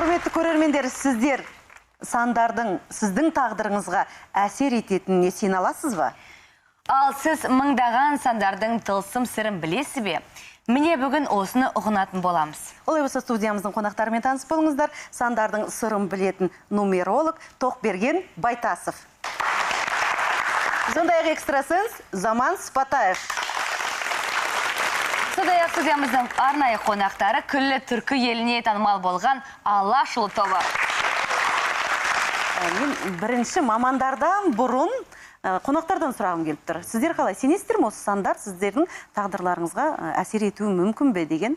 Құрметті көрермендер, сіздер сандардың сіздің тағдырыңызға әсер ететініне сене аласыз ба? Ал сіз мыңдаған сандардың тылсым сырын білесіз бе? Міне бүгін осыны ұғынатын боламыз. Олай болса, студиямыздың қонақтарымен таныс болыңыздар. Сандардың сырын білетін нумеролог Тоқберген Байтасов. Сондай-ақ экстрасенс Заман Спатаев. Сондай-ақ студиямыздың арнайы қонақтары күллі түркі еліне танымал болған Алашұлы тобы. Мен бірінші мамандардан бұрын қонақтардан сұрағым келіп тұр. Сіздер қалай сенесіздер ме, осы сандар сіздердің тағдырларыңызға әсер етуі мүмкін бе деген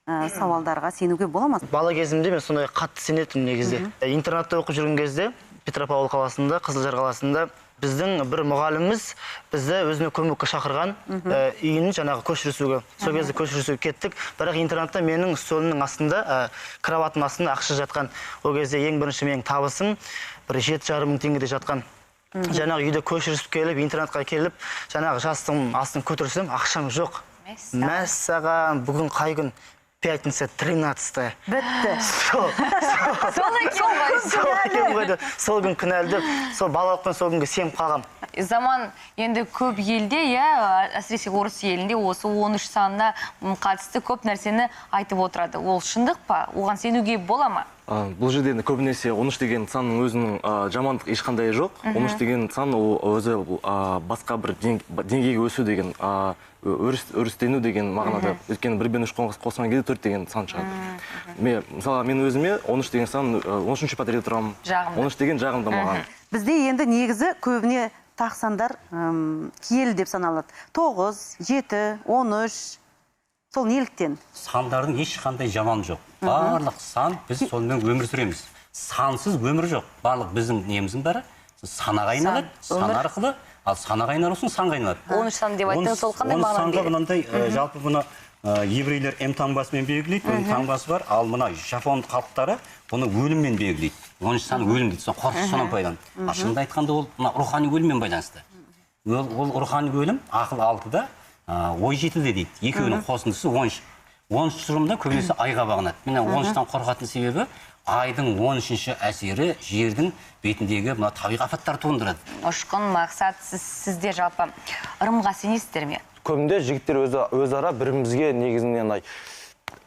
сауалдарға сенуге бола ма? Бала кезімде мен сондай қатты сенетінмін негізі. Интернатта оқып жүрген кезде Петропавл қаласында, Қызылжар қаласында біздің бір мұғаліміміз бізді өзіне көмекке шақырған, үйін жаңағы көшірісуге. Сол кезде көшірісуге кеттік. Бірақ интернатта менің столымның астында, кроватымның астында ақша жатқан. Ол кезде ең бірінші менің табысым бір 7,5 мың теңгеде жатқан. Жаңағы үйде көшірісіп келіп, интернатқа келіп, жаңағы жастығым астын көтерсем, ақшам жоқ. Мәссаған, бүгін қай күн? Пятница, 13-е. Бітті. Сол екен ғой. Сол күн күнәлі деп, сол балалықтан сол күнге сеніп қалғам. Заман енді көп елде, әсіресе орыс елінде осы 13 санына қатысты көп нәрсені айтып отырады. Ол шындық па? Оған сенуге бола ма? Бұл жерде енді көбінесе 13 деген санның өзінің жамандық ешқандай жоқ. 13 деген сан ол өзі басқа бір деңгейге өсу деген, өрістену деген мағынада. Өйткені 1 мен 3 қосқан кезде 4 деген сан шығады. Мысалға, мен өзіме 13 деген сан, 13-ші пәтерде тұрамын. 13 деген жағымды маған. Бізде енді негізі көбіне тақ сандар киелі деп саналады. 9, 7, 13. Сол неліктен? Сандардың ешқандай жаманы жоқ. Барлық сан, біз сонымен өмір сүреміз. Сансыз өмір жоқ. Барлық біздің неміздің бәрі санаға айналады, сан арқылы, ал санаға айналу үшін санға айналады. 13 сан деп айттыңыз, сол қандай мағынаны береді? Мынандай, жалпы бұны еврейлер М таңбасымен белгілейді, М таңбасы бар, ал мына жапон халықтары бұны өліммен белгілейді. 13 сан өлім дейді, қорқыныш содан пайдаланады. Ал шынында айтқанда ол мына рухани өліммен байланысты. Ол рухани өлім ақыл 6-да, ой 7-де дейді. Екеуінің қосындысы 13. 13 тұжырымда көбінесе айға бағынады. Міне 13-тан қорқатын себебі айдың 13-ші әсері жердің бетіндегі мына табиғи апаттар туындырады. Ұшқын, Мақсат, сіздер жалпы ырымға сенесіздер ме? Көбінде жігіттер өзара бірімізге негізінен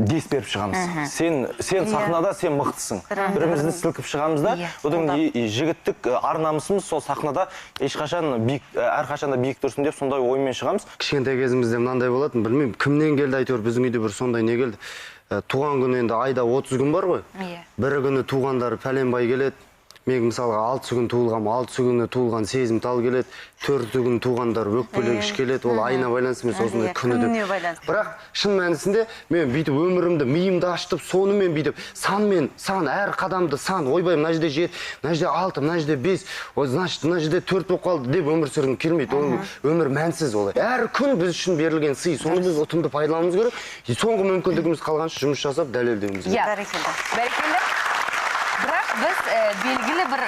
дес беріп шығамыз. Сен сахнада сен мықтысың. Бірімізді сілкіп шығамыз да. Одан кейін жігіттік ар намысымыз сол сахнада ешқашан биік, әрқашанда биік тұрсын деп сондай оймен шығамыз. Кішкентай кезімізде мынандай болатын, білмеймін, кімнен келді әйтеуір біздің үйде бір сондай не келді. Туған күні енді айда 30 күн бар ғой. Бір күні туғандар пәленбай келеді. Мен мысалға 6 күн туылғам, 6 күні туылған сезімтал келеді, 4 күн туғандар өкпелегіш келеді, ол айына байланысты емес, осындай күні деп. Бірақ шын мәнісінде мен бүйтіп өмірімді, миымды ашытып, сонымен бүйтіп санмен, сан, әр қадамды сан, ойбай, мына жерде 7, мына жерде 6, мына жерде 5, ой, значит, мына жерде 4 болып қалды деп өмір сүргім келмейді. Ол өмір мәнсіз олай. Әр күн біз үшін берілген сый, соны біз ұтымды пайдалануымыз керек. Соңғы мүмкіндігіміз қалғанша жұмыс жасап дәлелдеуіміз керек. Бәрекелді. Бәрекелді. Бірақ біз белгілі бір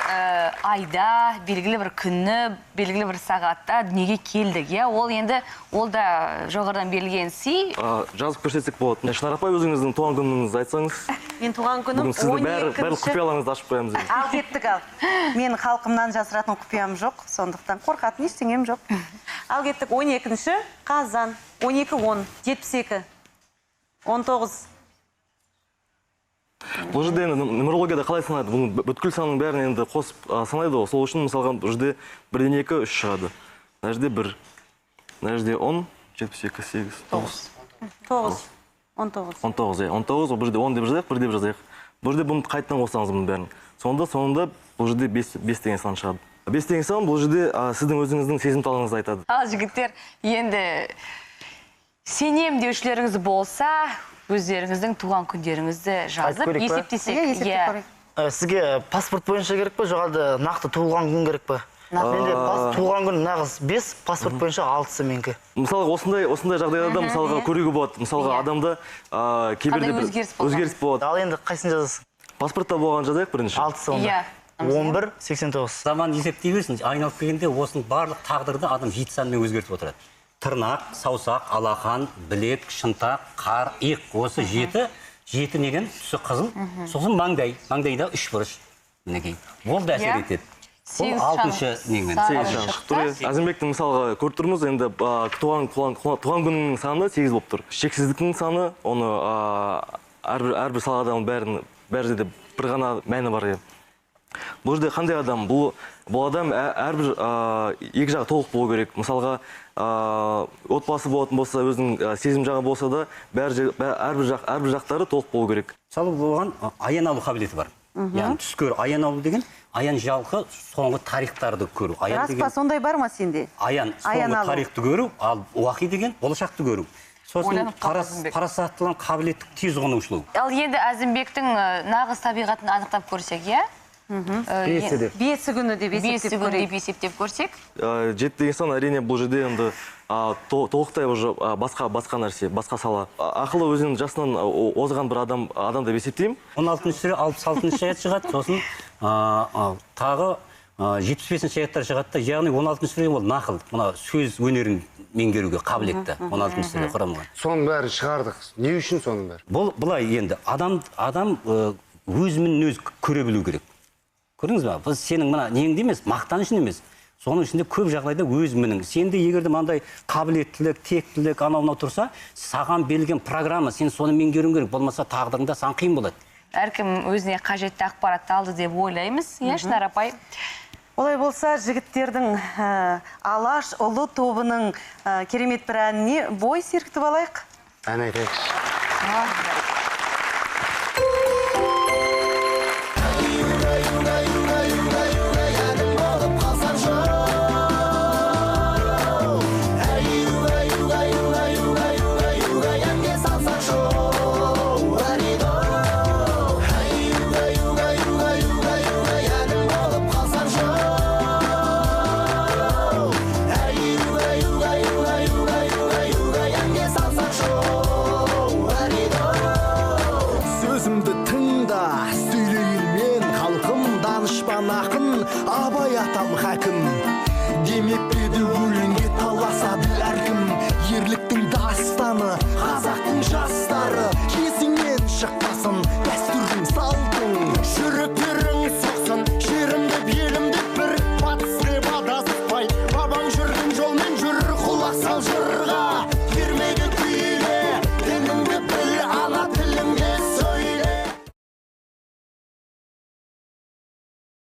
айда, белгілі бір күні, белгілі бір сағатта дүниеге келдік. Ол енді, ол да жоғарыдан берілген сый. Жазып көрсетсек болады. Шынар апай, өзіңіздің туған күніңізді айтсаңыз. Мен туған күнім Бүгін сіздің барлық құпияларыңызды ашып қоямыз енді. Ал кеттік ал. Мен халқымнан жасыратын құпиям жоқ, сондықтан қорқатын ештеңем жоқ. Ал кеттік 12-ші қазан, 12-10, 72, 19. Бұл жерде енді нумерологияда қалай санайды? Бұны бүткіл санның бәрін енді қосып санайды ғой. Сол үшін мысалға бұл жерде 1-ден 2, 3 шығады. Мына жерде 1, мына жерде 10, 72, 8, 9. 9, 19. 19, 19, бұл жерде 10 деп жазайық, 1 деп жазайық. Бұл жерде бұны қайтадан қосамыз бұның бәрін. Соңында бұл жерде 5 деген сан шығады. 5 деген сан бұл жерде сіздің өзіңіздің сезімталыңызды айтады. Ал жігіттер, енді сенем деушілеріңіз болса, өздеріңіздің туған күндеріңізді жазып, есептесек. Сізге паспорт бойынша керек пе, жоқ әлде нақты туылған күн керек пе? Менде туған күн нағыз 5, паспорт бойынша 6-сы менікі. Мысалға, осындай жағдайларда мысалға көруге болады. Мысалға, адамда кейбірде өзгеріс болады. Ал енді қайсысын жазасың? Паспортта болған жазайық бірінші. 6-сы онда. 11, 89. Заман есептей берсін, айналып келгенде осының барлық тағдырды адам 7 санмен өзгертіп отырады. Тырнақ, саусақ, алақан, білек, шынтақ, қар, иық. Осы 7 Жеті деген түсі қызыл, сосын маңдай, маңдайда үш бұрыш. Мінекей. Ол да әсер етеді. Ол алтыншы немен. Әзімбектің мысалға көріп тұрмыз, енді туған күнінің саны 8 болып тұр. Шексіздіктің саны, оны әрбір саладан бәрі жерде бір ғана мәні бар. Бұл жерде қандай адам? Бұл адам әрбір екі жағы толық болу керек. Мысалға, отбасы болатын болса, өзінің сезім жағы болса да, әрбір жақтары толық болу керек. Мысалы, оған аян алу қабілеті бар. Яғни түс көру, аян алу деген, аян жалқы соңғы тарихтарды көру. Рас па, сондай бар ма сенде? Аян соңғы тарихты көру, ал уақи деген болашақты көру. Сосын парасаттылық, қабілеттік тез ұғынушылық. Ал енді Әзімбектің нағыз табиғатын анықтап көрсек, иә? Бесі күні деп есептеп көрсек. Жеті деген сан, әрине, бұл жерде енді толықтай уже басқа нәрсе, басқа сала. Ақылы өзінің жасынан озған бір адам деп есептеймін. 16-шы сүре 66-шы аят шығады, сосын тағы 75-ші аяттар шығады да, яғни 16-шы сүре ол нақыл, мына сөз өнерін меңгеруге қабілетті 16-шы сүре құрамға. Соның бәрін шығардық. Не үшін соның бәрі? Бұл былай енді адам өзімен өзі көре білу керек. Көрдіңіз ба? Бұл сенің мына неңді емес, мақтанышың емес. Соның ішінде көп жағдайда өз мінің. Сенде егер де мынандай қабілеттілік, тектілік, анау мынау тұрса, саған берілген программа, сен соны меңгеруің керек. Болмаса тағдырыңда саған қиын болады. Әркім өзіне қажетті ақпаратты алды деп ойлаймыз. Иә, Шынар апай? Олай болса, жігіттердің Алаш ұлы тобының керемет бір әніне бой сергітіп алайық. Ән айтайықшы.